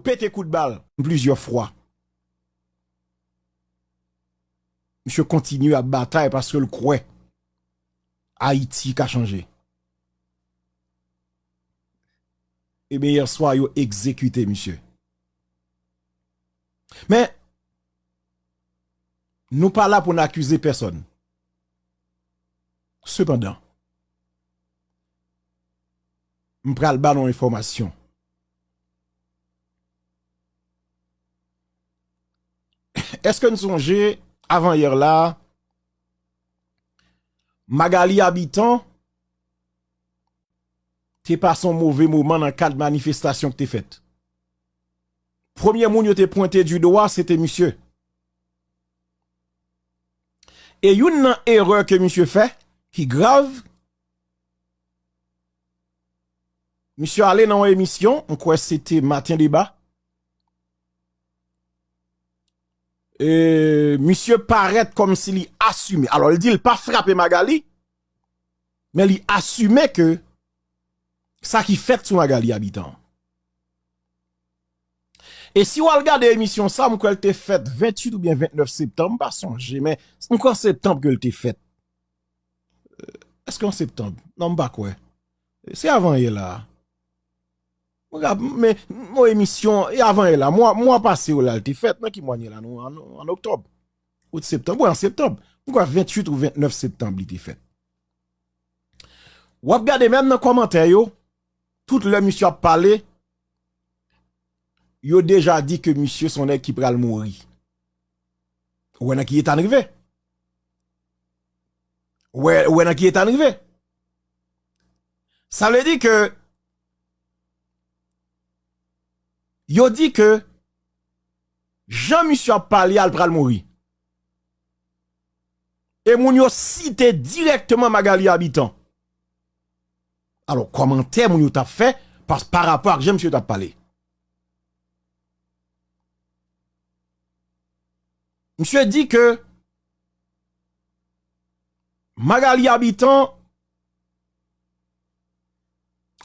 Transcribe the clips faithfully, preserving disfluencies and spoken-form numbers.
pete kout bal plizyè fwa. Misye kontinye ap batay paske l kwè Ayiti ka chanje. Ebyen, yè swa, yo egzekite misye. Men, nou pa la pou n akize pèsòn. Sepandan, m pral ba nou enfòmasyon. Èske n sonje, avan yè la, Magalie Habitant te pase yon move moman nan kad manifestasyon ki te fèt? Premye moun yo te pwente di dwa, se te misye. E youn nan erè ke misye fè, ki grav, misye ale nan yon emisyon, m kwè se te Maten Deba. E, misye parèt kòmsi li asime. Alò, li di l pa frape Magalie, men li asime ke sa ki fèt sou Magalie Habitant. E si w al gade emisyon sa, m kwè l te fèt venntuit oubyen ventnèf septanm, m pa sonje, men m kwè septanm ke l te fèt. Èske an septanm? Non, m pa kwè. Se avan yè la. Mwen ka, men, yon emisyon, e avan yè la, mwa, mwa pase yo la, l te fèt. Nan ki mwa n ye la? Nou an, an oktòb. Out, septanm. Wi, an septanm. Mwen kwè venntuit ou ventnèf septanm li te fèt. W ap gade menm nan kòmantè yo, tout lè misye ap pale, yo deja di ke misye se yon nèg ki pral mouri. Ou wè nan ki eta n rive? Ou wè, ou wè nan ki eta n rive? Sa vle di ke yo di ke jan misye ap pale a, l pral mouri. E moun yo site dirèkteman Magalie Habitant. Alò, kòmantè moun yo t ap fè pa, pa rapò ak jan misye t ap pale. Misye di ke Magalie Habitant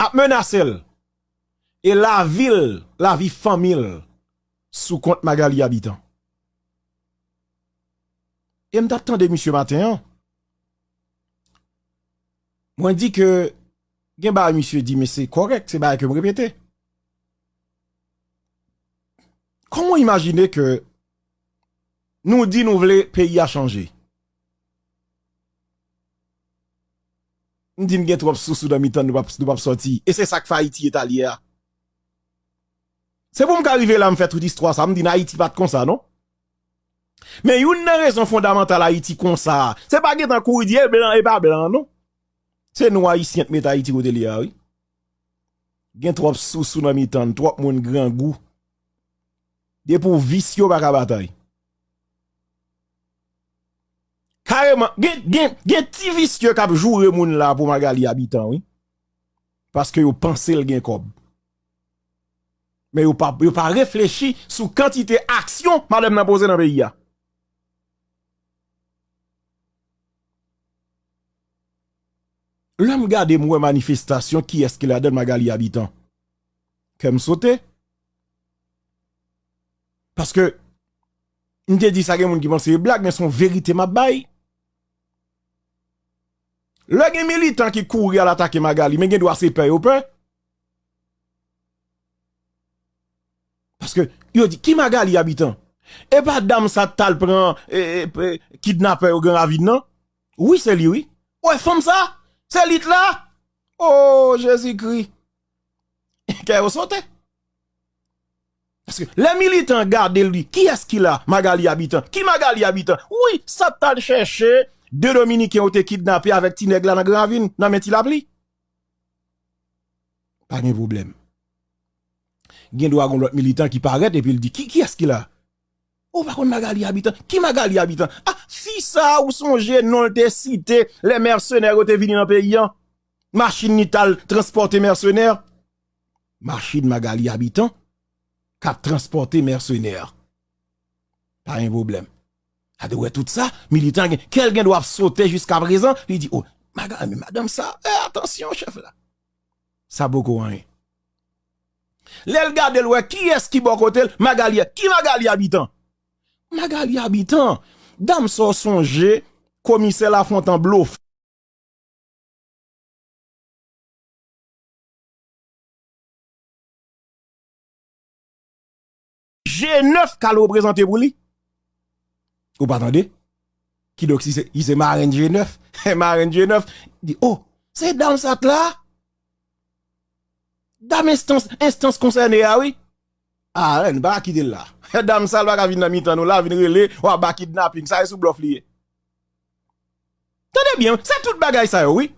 ap menase l e lavi l, lavi fanmi l sou kont Magalie Habitant. E m t ap tande misye maten an. Mwen di ke gen bagay misye di, men se kòrèk, se bagay ke m repete. Kòman w imajine ke nou di nou vle peyi a chanje? M di n gen twòp sousou nan mitan n, nou p ap, nou p ap sòti. E se sa k fè Ayiti eta l ye a. Se pou m ka rive la, m fè tout istwa sa, m di n Ayiti pa t konsa, non. Men youn nan rezon fondamantal Ayiti konsa a, se pa gentan kouri di e blan, e pa blan an, non. Se nou Ayisyen k met Ayiti kote l ye a, wi. Gen twòp sousou nan mitan n, twòp moun grangou. Depi w visye, w pa ka batay. Kareman, gen, gen, gen ti visye k ap joure moun la pou Magalie Habitant, wi. Paske yo panse l gen kòb. Men yo pa, yo pa reflechi sou kantite aksyon madanm nan poze nan peyi a. Lè m gade, m wè manifestasyon, kiyès ki ladan l? Magalie Habitant. Kè m sote. Paske m te di sa, gen moun ki panse e blag, men se yon verite m ap bay. Lè gen militan ki kouri al atake Magalie, men gen dwa se pè yo pè. Paske yo di, ki Magalie Habitant? E pa dam sa t al pran, e, e, e, kidnapè yo Gran Ravin nan? Wi, se li, wi. Ou wè fanm sa? Se li t la? O, Jezikri! Kè yo sote. Paske lè militan gade li, kiyès ki la? Magalie Habitant. Ki Magalie Habitant? Wi, sa t al chèche de Dominiken yo te kidnape avèk ti nèg la nan Gran Ravin, nan men Ti Lapli. Pa gen pwoblèm. Gen dwa gen lòt militan ki parèt epi l di, ki, kiyès ki la? Ou pa konn Magalie Habitant? Ki Magalie Habitant? A, fi sa a, ou sonje non l te site lè mèsenè yo te vini nan peyi a? Machin li t al transpòte mèsenè. Machin Magalie Habitant k ap transpòte mèsenè. Pa gen pwoblèm. Gade, wè tout sa, militan gen, kè l gen dwa ap sote jiskaprezan, li di, o, Maga-, men madanm sa, e, atansyon, chèf la. Sa poko anyen. Lè l gade l wè kiyès ki bò kote l, Magali. Ki Magali Abitan? Magali Abitan. Dam sa w sonje, komisè Lafontan blofè. G nèf k al reprezante pou li. Ou pa tande? Kidonk, si se, si se marenn G nèf, marenn G nèf, di, oh, se dam sa t la? Dam enstans, enstans konsène a, wi. Ah, n pa kite l la. Dam sa, l pa ka vin nan mitan nou la, vin rele, w ap ba kidnaping. Sa e sou blòf li ye. Tande byen, se tout bagay sa yo, wi.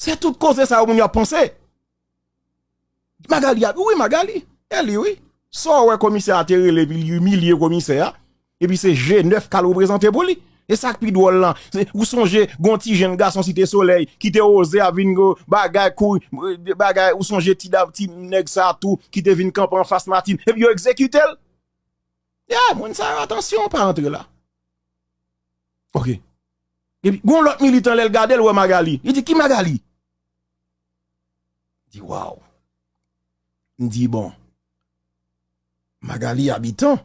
Se tout koze sa yo moun yo ap panse. Magali a, wi, Magali. E li, wi. Sa w wè komisè a te rele, epi l imilye komisè a. Epi se G nèf k al reprezante pou li. E sa k pi dwòl lan, se, ou sonje, gon ti jenn gason Site Solèy ki te oze ap vin go bagay, kouri, bagay, ou sonje ti dam, ti nèg sa tou ki te vin kanpe anfas Martine. Epi yo egzekite l. Ya, moun sa yo, atansyon, pa antre la. Ok. Epi, gon lòt militan, lè l gade l, wè Magali. Li di, ki Magali? Di, waw. M di, bon. Magali Abitan.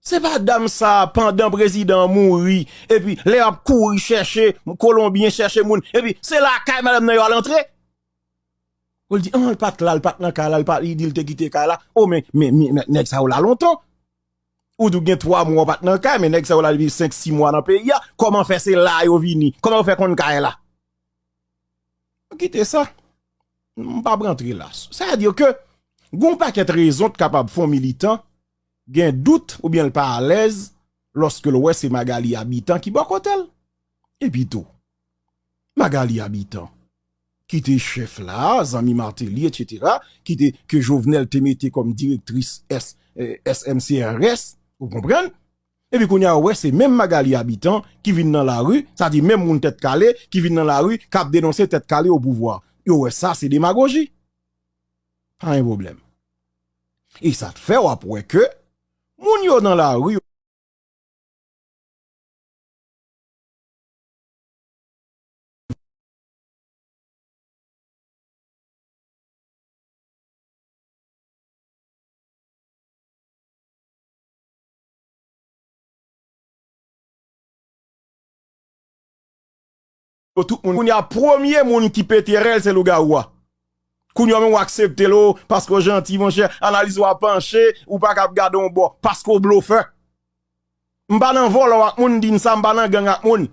Se pa dam sa, pandan prezidan an mouri, epi lè y ap kouri chèche Kolonbyen, chèche moun, epi se lakay madanm nan yo al antre. Ou l di, an, l pa t la, l pa t nan kay la, l pa, li di l te kite kay la. O, men, men, men, men, nèg sa yo la lontan. Ou di w gen twa mwa w pa t nan kay, men nèg sa yo la depi senk, sis mwa nan peyi a. Kòman fè se la yo vini? Kòman yo fè konn kay la? Kite sa. M p ap rantre la. Sa vle di ke gon pakèt rezon t kapab fè yon militan gen dout oubyen l pa alèz lòske l wè se Magali Abitan ki bò kote l. Epi tou, Magali Abitan, ki te chèf la, zanmi Martelly, etsetera, ki te, ke Jovenel te mete kòm direktris S, eh, S M C R S, ou konprann? Epi kounye a, ou wè, se menm Magali Abitan ki vin nan lari, sa di menm moun tèt kale, ki vin nan lari, k ap denonse tèt kale o pouvwa. Yo wè sa, se demagoji. Pa gen pwoblèm. E sa t fè w ap wè ke moun yo nan lari, yo tout moun. Kounye a, premye moun ki pete rèl, se lougawou a. Kounye a, menm w aksepte l, o, paske w janti, monchè, analiz ou a panche, ou pa kab gade yon bò, paske w blofè. M pa nan vòlò ak moun, di n sa, m pa nan gang ak moun.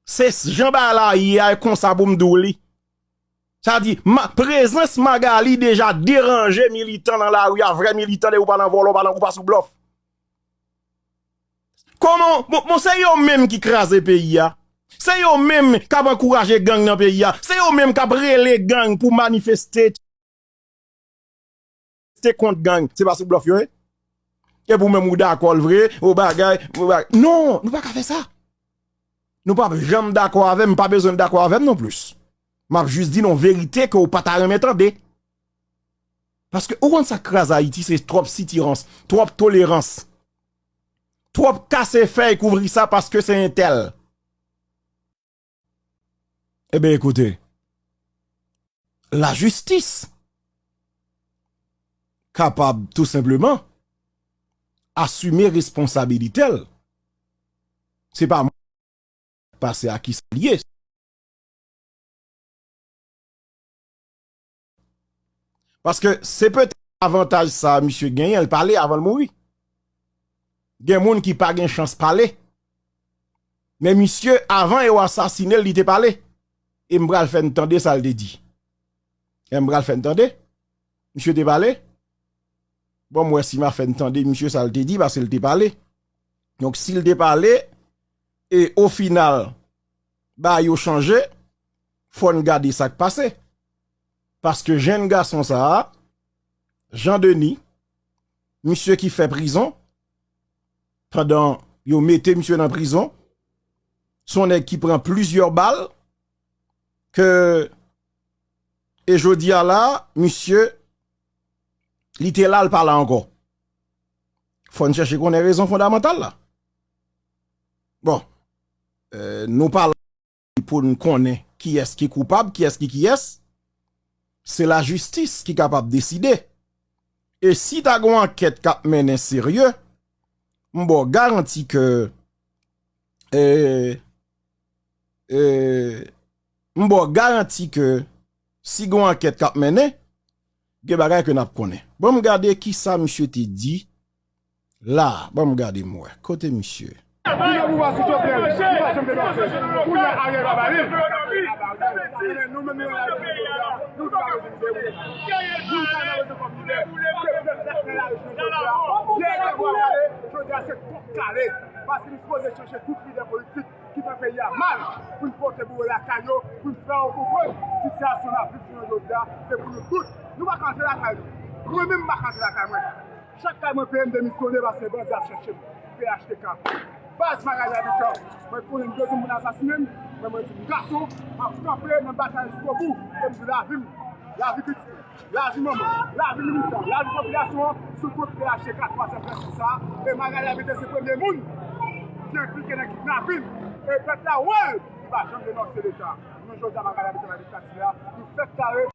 Se jan bagay la ye a, e konsa pou m di w li. Sa di, ma, prezans Magali deja deranje militan nan lari a, vrè militan, depi w pa nan vòlò, w pa nan, ou pa sou blòf. Kòman, bon, bon, se yo menm ki kraze peyi a. Se yo menm k ap ankouraje gang nan peyi a. Se yo menm k ap rele gang pou manifeste, te kont gang. Se pa sou blòf yo ye? Epi w menm ou dakò l vre, ou bagay, ou bagay. Non, nou pa ka fè sa. Nou p ap janm dakò avè m, pa bezwen dakò avè m non plis. M ap jis di nou yon verite ke w pa ta renmen tande. Paske ou konn sa k kraze Ayiti, se twòp sitirans, twòp tolerans. Twòp kase fèy kouvri sa paske se entèl. Ebyen, ekoute, lajistis kapab tou senpleman asime responsabilite l. Se pa mwen k pase a kisa l ye. Paske se petèt avantaj sa misye genyen, l pale avan l mouri. Gen moun ki pa gen chans pale. Men misye, avan yo asasine l, li te pale. E m pral fè n tande sa l te di. E m pral fè n tande. Misye te pale. Bon, m wè si m a fè n tande misye sa l te di, paske l te pale. Donk, si l te pale, e o final, bagay yo chanje, fò n gade sa k pase. Paske jenn gason sa a, Jean Denis, misye ki fè prizon, pandan yo mete misye nan prizon, se yon nèg ki pran plizyè bal, ke, e jodi a la, misye, li te la, l pa la ankò. Fò n chèche konnen rezon fondamantal la. Bon, eh, nou pa la pou n konnen kiyès ki koupab, kiyès ki kiyès. Se lajistis ki kapab deside. E si ta gen yon ankèt k ap mennen serye, m ba w garanti ke, e, e, m ba w garanti ke si gen yon ankèt k ap mennen, gen bagay ke n ap konnen. Ban m gade kisa misye te di la, ban m gade m wè. Kote misye? Li nan pouvwa sou Jovenel, li pa janm denonse. Kounye a Ariel pa ba li. Nou menm nou la, nou pa bezwen de ou. Nou pa bezwen kòm lidè. Se pèp la ki nan lari jodi a. Lè nou pral pale, jodi a se kòk kale. Paske nou sipoze chèche tout lidè politik ki fè peyi a mal, pou n pote boure lakay yo, pou n fè yo konprann sitiyasyon n ap viv jounen jodi a, se pou nou tout. Nou pa ka antre lakay nou. Mwen menm, m pa ka antre lakay mwen. Chak kay mwen peye, m demisyone paske bandi ap chèche m. P H T K. Baz Magay Labitan, mwen konnen m bezwen moun asasinen m, men mwen di m gason, m ap kanpe nan batay jiskobou, e m di lavi m, lavi pitit mwen, lavi manman, lavi militan, lavi popilasyon an, sou kont P H T K twazyèm pèsonn sa a, e Magay Labitan se premye moun ki enplike nan kidnapin, e pèp la wè l, li pa janm denonse Leta. Nou jodi a Magay Labitan nan diktati a, nou fèk kare.